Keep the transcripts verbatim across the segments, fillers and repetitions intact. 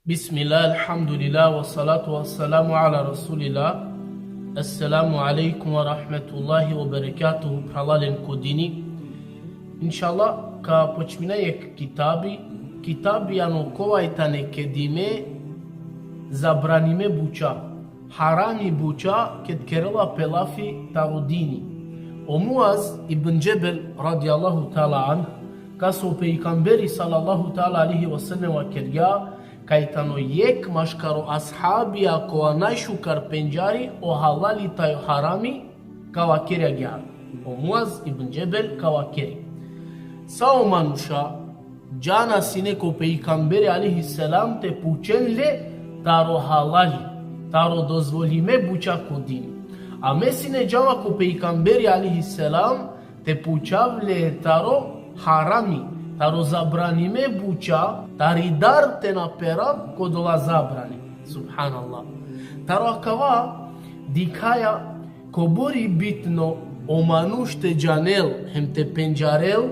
Bismillah, alhamdulillah, wa salatu wa salamu ala rasulillah. Assalamu alaikum wa rahmatullahi wa barakatuhu, phralalen ko dini. Inšallah, ka počmina jekh kitabi, kitabi ano kova i tane kedime zabranime buča, harami buča, ked kerela pe lafi taro dini. O Muaz ibn Džebel, radijallahu ta'ala anhu, kas o pejgamberi sallallahu ta'ala alejhi ve sellem vakergja, kaj tano jekh maškaro ashabija kova najšukar pendžari o halali taj o harami, ka vakeri agjaar. O Muaz ibn Džebel ka vakeri: Sa o manuša džana sine ko pejgamberi alejhi selam te pučen le taro halali, taro dozvolime buča ko dini. A me sine džava ko pejgamberi alejhi selam te pučav le taro harami, taro zabranime buča, tari dar te na perav ko dola zabrani. Subhanallah. Taro akava dikhaja kobor i bitno o manuš te džanel hem te pendžarel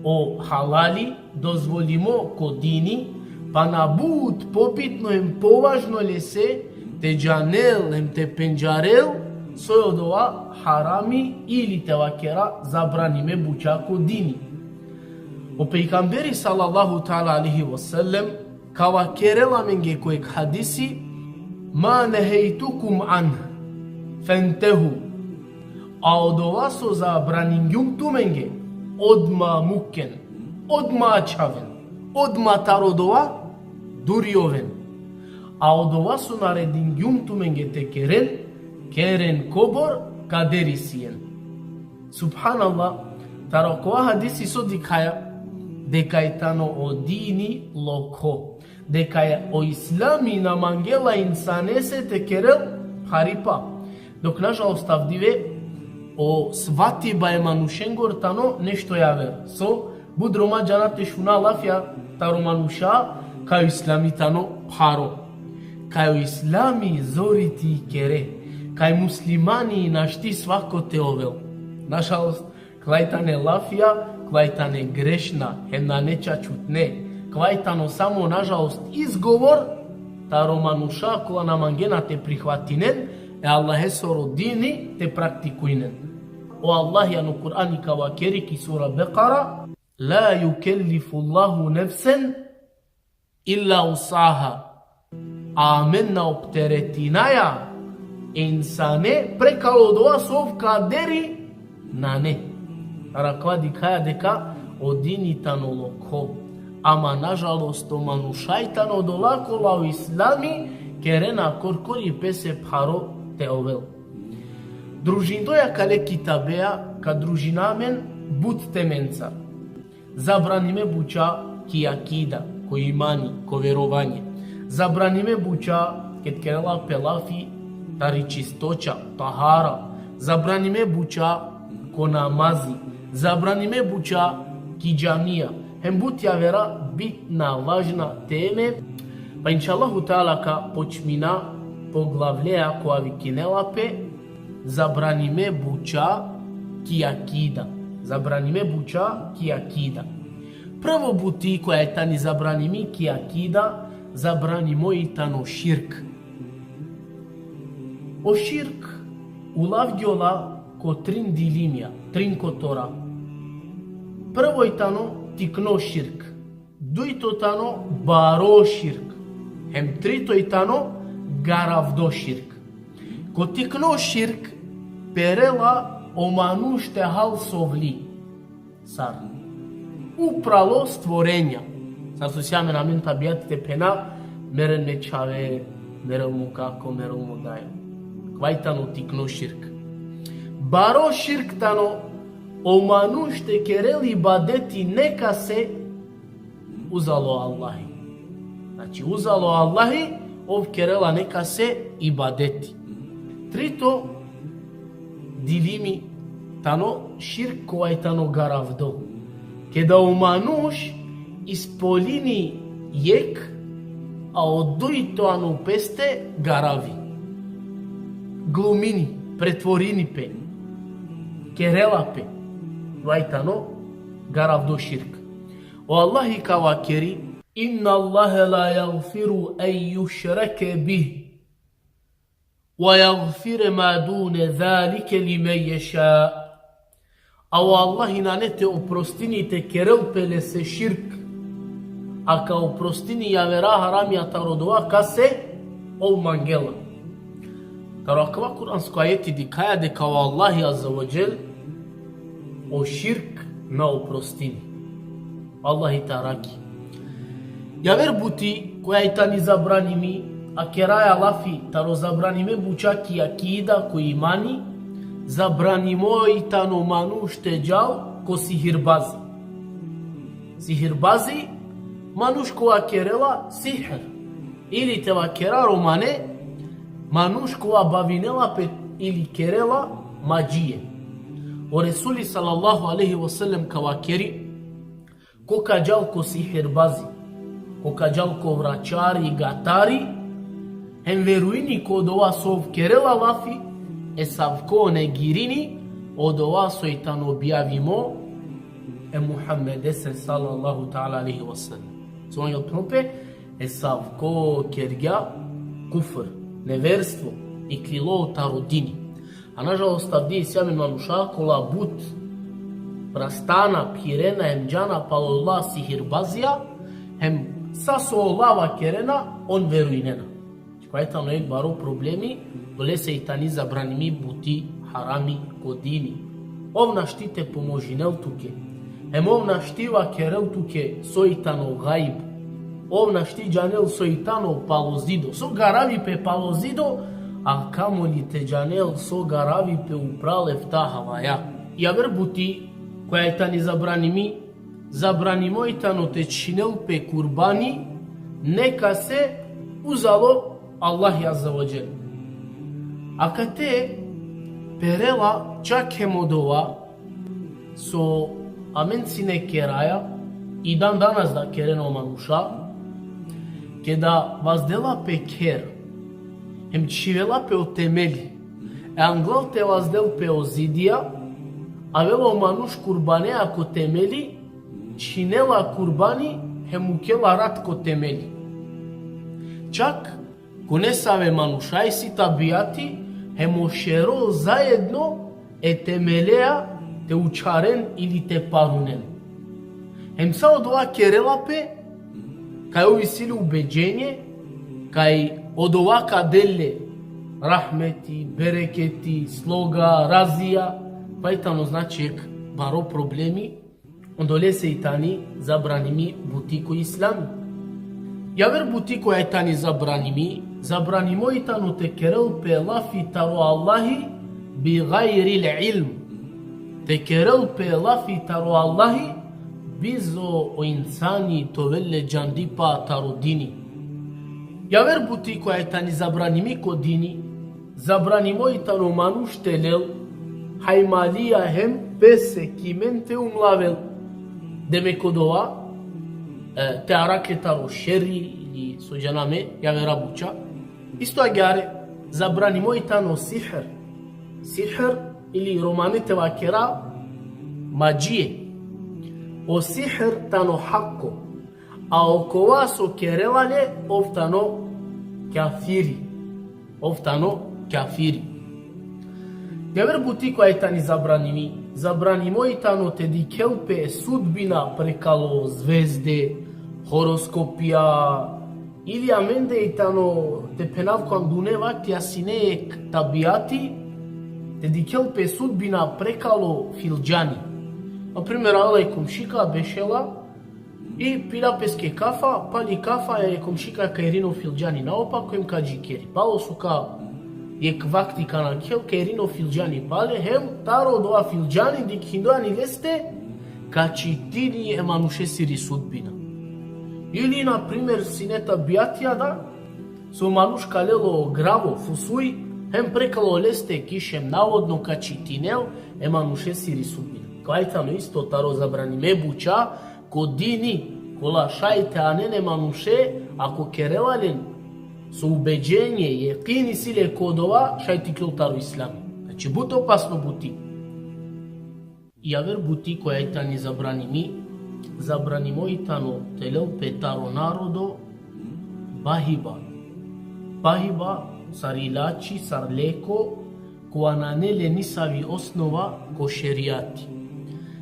o halali, dozvolimo ko dini, pana but pobitno hem považno lese te džanel hem te pendžarel soj odova harami ili te vakera zabranime buča ko dini. O pejgamberi sallallahu ta'ala alejhi ve sellem ka vakerel amenge ko jekh hadisi: Ma nehejtukum anh, fentehu. A odova so zabraningjum tumenge, odma muken, odma ačhaven, odma taro dova duri oven. A odova so naredingjum tumenge te keren, keren kobor ka deri sien. Subhanallah, taro kova hadisi so dikhaja, deka i tano o dini lokho, deka o islami na mangela insanese te kerel pharipa. Dok nažalost avdive o svatiba e manušengor tano nešto javer. So, but Roma džana te šuna lafija taro manuša kaj o islami tano pharo, kaj o islami zori te ikere, kaj muslimani našti svako te ovel. Nažalost, kova i tane lafija, kova i tane grešna, hem nane čačutne, kova i tano samo, nažalost, izgovor taro manuša kola na mangena te prihvatinen e Allahesoro dini te praktikujnen. O Allahi ano Kur'ani ka vakeri ki sura Bekara: La jukellifullahu nefsen illa usaha. Amen na opteretinaja e insane prekalo dova so ov ka deri nane. Taro akava dikhaja deka o dini tano lokho. Ama nažalost o manuša i tano odola kola o islami kerena korkori pese pharo te ovel. Družindoja kale kitabea ka družina amen but temenca. Zabranime buča ki akida, ko imani, ko verovanje. Zabranime buča ked kerela pe lafi tari čistoća, tahara. Zabranime buča ko namazi. Zabranime buča ki džamija. Hem but javera bitna, važna teme. Pa inšallahu ta'ala ka počmina poglavlea kova vikinela pe zabranime buča ki akida. Zabranime buča ki akida. Prvo buti koja i tani zabranimi ki akida, zabranimo i tano širk. O širk ulavgjola ko trin dilimja, trin kotora. Prvo i tano tikno širk. Dujto tano baro širk. Hem trito i tano garavdo širk. Ko tikno širk perela o manuš te hal sovli. Sar? Upralo stvorenja. Sar so si amen, amen tabijati te phena: meren me čhave, merel mo kako, merel mo dajo. Kova i tano tikno širk. Baro širk tano o manuš te kerel ibadeti nekase uzalo Allahi. Znači, uzalo Allahi ov kerela nekase ibadeti. Trito dilimi tano širk kova i tano garavdo. Keda o manuš ispoljini jekh, a o dujto ano peste garavi. Glumini, pretvorini pe, kerela pe. Kova i tano garavdo širk. O Allahi ka vakeri: إن الله لا يغفر أن يشرك به ويغفر ما دون ذلك لمن يشاء. A o Allahi nane te oprostini te kerel pe lese širk, a ka oprostini javera haramija taro dova kase ov mangela. Taro akava kuransko ajeti dikhaja deka o Allahi azze ve dželle o širk na oprostini. Allahi te arakhi. Javer buti koja i tani zabranimi, a keraja lafi taro zabranime buča ki akida, ko imani, zabranimo i tano manuš te džal ko sihirbazi. Sihirbazi, manuš kova kerela sihr. Ili te vakera romane, manuš kova bavinela pe ili kerela madžije. O Resuli sallallahu alejhi ve sellem ka vakeri, ko ka džal ko sihirbazi, ko ka džal ko vračari, gatari, hem verujini ko dova so ov kerela lafi, esavko negirini odova so i tano objavimo e Muhammedese sallallahu ta'ala alejhi ve sellem. So mangel pe, esavko kergja kufr, neverstvo, iklilo taro dini. A nažalost, avdive isi amen manuša kola but prastana, phirena hem džana palo ola sihirbazija, hem sa so ola vakerena, on verujnena. Kova i tano jekh baro problemi, olese i tani zabranimi buti harami ko dini. Ov našti te pomožinel tuke. Hem ov našti vakerel tuke so i tano gajb. Ov našti džanel so i tano palo zido. So garavi pe palo zido, a kamoli te džanel so garavi pe upral efta havaja. Javer buti koja i tani zabranimi, zabranimo i tano te čhinel pe kurbani nekase uzalo Allahi azze ve dželle. Akate perela čak hem odova so amen sine keraja, i dan danas da kerena o manuša, keda vazdela pe kher, hem čhivela pe o temeli, e anglal te vazdel pe o zidija, avela o manuš kurbanea ko temeli, čhinela kurbani, hem mukela rat ko temeli. Čak ko nesave manuša isi tabijati, hem o šero zajedno e temelea te učharen ili te parunen. Hem sa odova kerela pe, kaj ov isi le ubeđenje, kaj odova ka del le rahmeti, bereketi, sloga, razija, pa i tano, znači, jekh baro problemi, odolese i tani zabranimi buti ko islami. Javer buti koja i tani zabranimi, zabranimo i tano te kerel pe lafi taro Allahi bi gajril ilm. Te kerel pe lafi taro Allahi bizo o insani te ovel le džandipa taro dini. Javer buti koja i tani zabranimi ko dini, zabranimo i tano manuš te lel hajmalija hem pese ki men te umlavel. Demek odova, e, te arakhe taro šeri ili so džana me, javera buča. Isto agjaar, zabranimo i tano sihr. Sihr ili romane te vakera madžije. O sihr tano hakko. A okova so kerela le, ov tano kafiri. Ov tano kafiri. Javer buti koja i tani zabranimi, zabranimo i tano te dikhel pe sudbina prekalo zvezde, horoskopija, ili amende i tano te phenav ko angune vakti sine jekh tabijati, te dikhel pe sudbina prekalo fildžani. Na primer, avela i komšika, bešela, i pila peske kafa, pali kafa e komšika ka irini o fildžani naopako hem ka džikeri. Palo so ka jekh vakti ka nakhel, ka irini o fildžani pale, hem taro dova fildžani dikhindo ani leste, ka čitini e manušesiri sudbina. Ili, na primer, sine tabijatija da, so manuš ka lel o gravo, fusuj, hem prekalo leste kišem navodno ka čitinel e manušesiri sudbina. Kova i tano isto taro zabranime buča ko dini, kola šaj te anen e manuše, ako kerela len so ubeđenje, jekini isi le ko dova, šaj te iklol taro islami. Znači, but opasno buti. Javer buti koja i tani zabranimi, Zabranimo i tano te lel pe taro narodo bahiba. Bahiba sar ilači, sar leko, kova nane le nisavi osnova ko šerijati.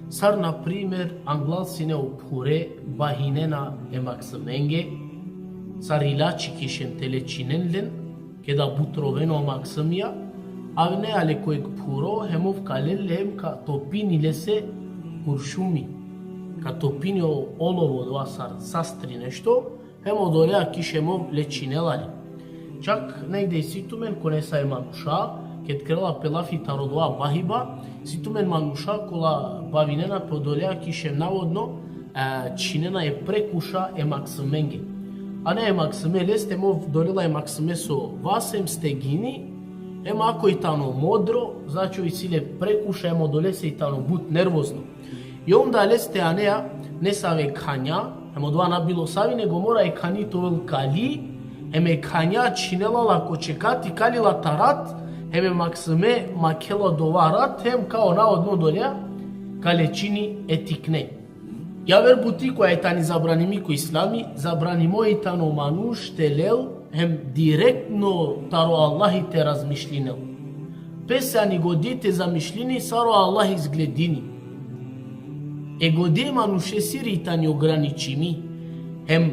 Sar, na primer, anglal sine o phure bahinena e maksumenge, sar ilači ki šem te lečinen len, keda but rovena o maksumija, avnea le ko jekh phuro, hem ov ka lel le hem ka topini lese kuršumi. Ka topini o olovo, dova sar sastri nešto, hem odolea ki šem ov lečinela le. Čak negde isi tumen ko nesave manuša, ked kerela pe lafi taro dova bahiba, isi tumen manuša kola bavinena pe odolea ki šem navodno, e, činena e prekuša e maksumenge. Anea e maksume leste, hem ov dolela e maksume so vas hem stegini, hem ako i tano modro, znači isi le prekuša, hem odolese i tano but nervozno. I onda leste anea nesave khanja, hem odova na bilo savi, nego mora e khani te ovel kali, hem e khanja čhinela la ko čekati, kali la tarat, hem e maksume makhela dova rat, hem kao navodno odolea ka lečini e tikne. Javer buti koja i tani zabranimi ko islami, zabranimo i tano manuš te lel hem direktno taro Allahi te razmišljinel. Pese ani godi te zamišljini sar o Allah izgledini. E godi e manušesiri i tani ograničimi. Hem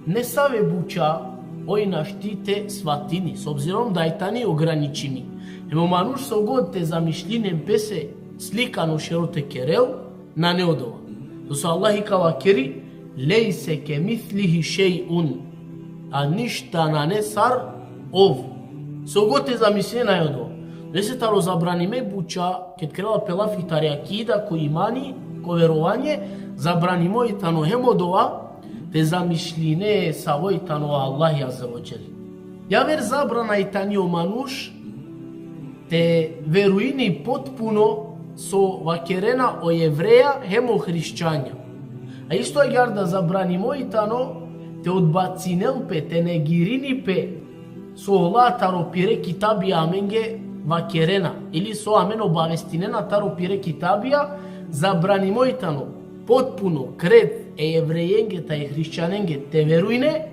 nesave buča oj našti te svatini, s obzirom da i tani ograničimi. Hem o manuš so god te zamišljini hem pese slikano šero te kerel, nane odova. Sose o Allahi ka vakeri: "Lejse ke mislihi šej'un." A ništa nane sar ov. So god te zamislinen, nane odova. Lese taro zabranime buča, ked kerela pe lafi tari akida, ko imani, ko verovanje, zabranimo i tano hem odova, te zamišljine savo i tano o Allahi azze ve dželle. Javer zabrana i tani o manuš te verujini potpuno so vakerena o Jevreja hem o hrišćanja. A isto agjaar da zabranimo i tano te odbacinel pe, te negirini pe so ola taro pire kitabija amenge vakerena, ili so amen obavestinena taro pire kitabija, zabranimo i tano potpuno kret e Jevrejenge ta e hrišćanenge te verujne,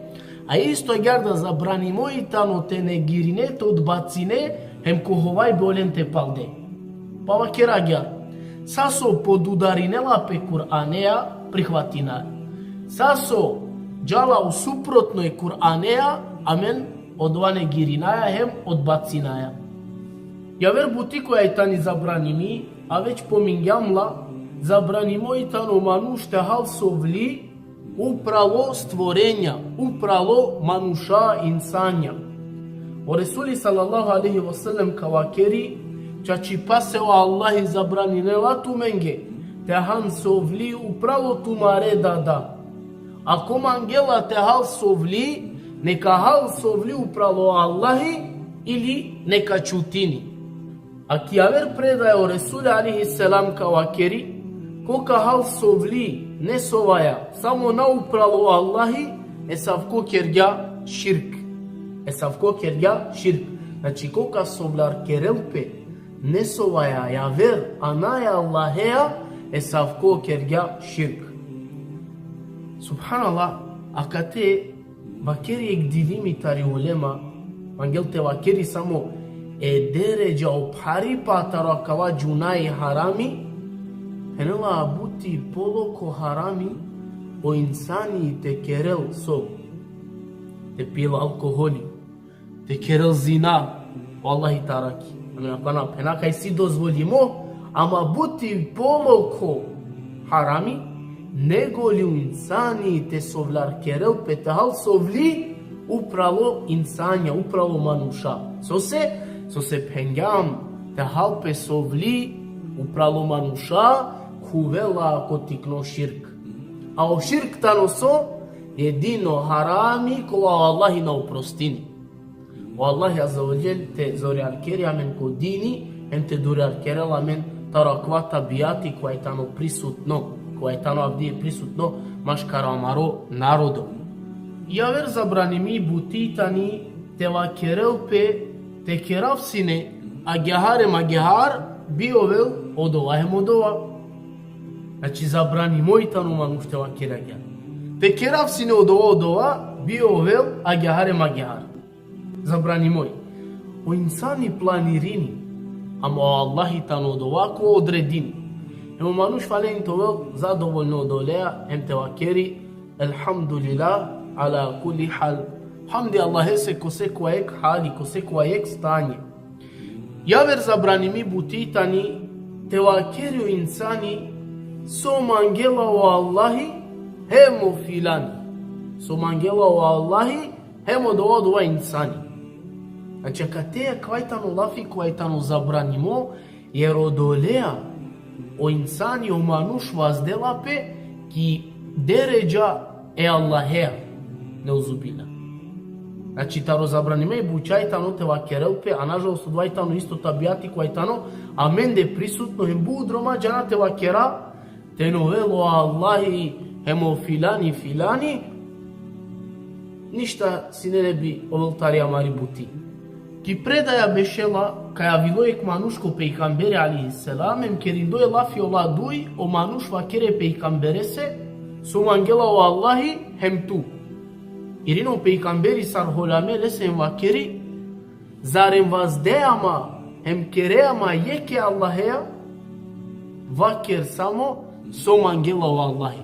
a isto agjaar da zabranimo i tano te negirine, te odbacine, hem ko hovajbe olen te palde. Pa vakera agjaar: sa so podudarinela pe Kur'anea, prihvatinaja. Sa so džala u suprotno e Kur'anea, amen odova negirinaja hem odbacinaja. Javer buti koja i tani zabranimi, a već pomingjam la, zabranimo i tano manuš te hal sovli upralo stvorenja, upralo manuša, insanja. O Resuli sallallahu alejhi ve sellem ka vakeri: "Čačipase o Allahi zabraninela tumenge te han sovli upralo tumare dada. Ako mangela te hal sovli, neka hal sovli upralo Allahi ili neka čutini." A ki javer predaja o Resul alejhi selam ka vakeri: "Ko ka hal sovli nesovaja, samo na upralo Allahi, esavko kergja širk." Esavko kergja širk. Znači, ko ka sovlarkerel pe nesovaja javer, a na e Allahea, esavko kergja širk. Subhanallah, akate vakeri jekh dilimi tari ulema, mangel te vakeri samo e deredža, o pharipa taro akava džunaja i harami, phenela: buti polokho harami o insani te kerel so, te pil alkoholi, te kerel zina, o Allahi te arakhi. Amen, akana phena kaj isi dozvolimo, ama buti polokho harami, nego li o insani te sovlarkerel pe, te hal sovli upralo insanja, upralo manuša. Sose, sose phengjam, te hal pe sovli upralo manuša, khuvela ko tikno širk. A o širk tano so? Jedino harami kova o Allahi na oprostini. O Allahi azze ve dželle te zorjarkeri amen ko dini, hem te durjarkerel amen taro akava tabijati kova i tano prisutno, kova i tano avdive prisutno maškar amaro narodo. Javer zabranimi buti tani te vakerel pe te kerav sine agjaar hem agjaar, bi ovel odova hem odova. Znači, zabranimo i tano manuš te vakeri agjaar. Te kerav sine odova, odova, bi ovel agjaar em agjaar. Zabranimo i. O insani planirini, ama o Allahi tano odova ko odredini. Em o manuš valjani te ovel zadovoljno odolea, em te vakeri: Elhamdulillah ala kulli hal. Hamdi Allahese ko sekova jekh hali, ko sekova jekh stanje. Javer zabranimi buti tani te vakeri o insani so mangela o Allahi hem o filani. So mangela o Allahi hem odova, odova insani. Znači, akate kova i tano lafi, kova i tano zabranimo, jer odolea o insani, o manuš vazdela pe ki deredža e Allahea, neuzubillah. Znači, taro zabranime buća i tano te vakerel pe, a nažalost odova i tano isto tabijati kova i tano amende prisutno, hem but droma džana te vakera, te na ovel o Allahi hem o filani, filani, ništa sine ne bi ovel tari amari buti. Ki predaja bešela kaj avilo jekh manuš ko pejgamberi alejhi selam, em kerindoj lafi ola duj, o manuš vakeri e pejgamberese: So mangela o Allahi hem tu. Irini o pejgamberi sar holame lese em vakeri: Zarem vazdea ma hem kerea ma jekh e Allahea? Vaker samo so mangela o Allahi.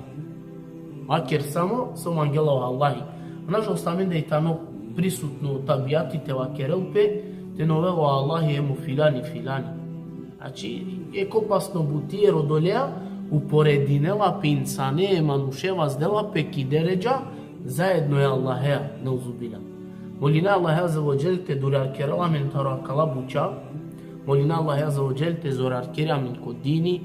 Vaker samo so mangela o Allahi. Nažalost, amende i tano prisutno tabijati te vakerel pe, te na ovel o Allahi hem o filani, filani. Znači, jekh opasno buti, jer odolea uporedinela pe insane, e manuše vazdela pe ki deredža zaedno e Allahea, neuzubillah. Molina Allahe Azze ve Dželle te durjarkerel amen taro akala buća. Molina Allahe Azze ve Dželle te zorjarkeri amen ko dini.